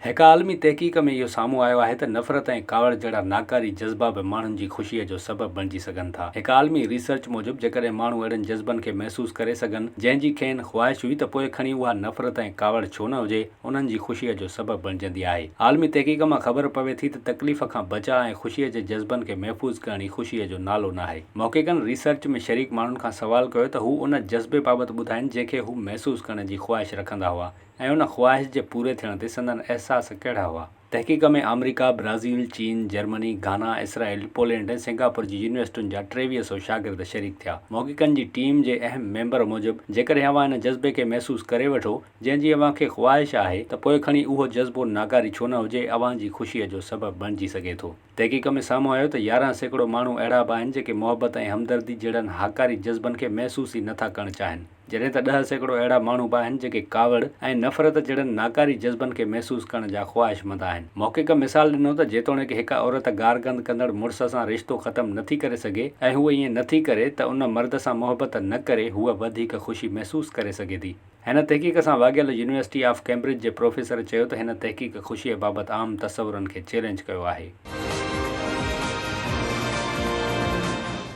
هڪ عالمي تحقيق ۾ اهو سامهون آيو آهي ته نفرت ۽ ڪاوڙ جهڙا ناڪاري جذبا به ماڻهن جي خوشيء جو سبب بڻجي سگهن ٿا. هڪ عالمي ريسرچ موجب جيڪڏهن ماڻهو اهڙن جذبن کي محسوس ڪري سگهن جنهن جي کين خواهش هئي ته پوء کڻي اها نفرت ۽ ڪاوڙ ڇو نه هجي انهن جي خوشيء جو سبب بڻجندي آهي. عالمي تحقيق مان خبر پوي ٿي ته تڪليف کان بچاء ۽ خوشيء جي جذبن کي محفوظ ڪرڻ ئي خوشيء جو نالو ناهي. محققن ريسرچ ۾ شريڪ ماڻهن کان سوال ڪيو ته هو ان جذبي بابت ٻڌائين جنهن کي هو محسوس ڪرڻ جي خواهش رکندا هئا. ۽ ان خواهش جي پوري ٿيڻ تي سندن احساس ڪهڙا هئا؟ تحقيق ۾ آمريڪا، برازيل، چين، جرمني، گهانا، اسرائيل، پولينڊ ۽ سنگاپور جي يونيورسٽين جا 23 سئو شاگرد شريڪ ٿيا. محققن جي ٽيم جي اهم ميمبر موجب، جيڪڏهن اوهان ان جذبي کي محسوس ڪري وٺو، جنهن جي اوهان کي خواهش آهي، ته پوء کڻي اهو جذبو ناڪاري ڇو نه هجي، اوهان جي خوشيء جو سبب بڻجي سگهي ٿو. تحقيق ۾ سامهون آيو ته 11% ماڻهو اهڙا به آهن، جيڪي محبت ۽ همدردي جهڙن هاڪاري جذبن کي محسوس ئي نٿا ڪرڻ چاهين. جڏهن ته 10% اهڙا ماڻهو به آهن جيڪي ڪاوڙ ۽ نفرت جهڙن ناڪاري جذبن کي محسوس ڪرڻ جا خواهشمند آهن. محقق مثال ڏنو ته جيتوڻيڪ هڪ عورت گارگند ڪندڙ مڙس سان رشتو ختم نٿي ڪري سگهي ۽ هوء ائين نٿي ڪري ته ان مرد سان محبت نه ڪري هوء وڌيڪ خوشي محسوس ڪري سگهي ٿي. هن تحقيق سان واڳيل يونيورسٽي آف ڪيمبرج جي پروفيسر چيو ته هن تحقيق خوشيء بابت عام تصورن کي چئلينج ڪيو آهي.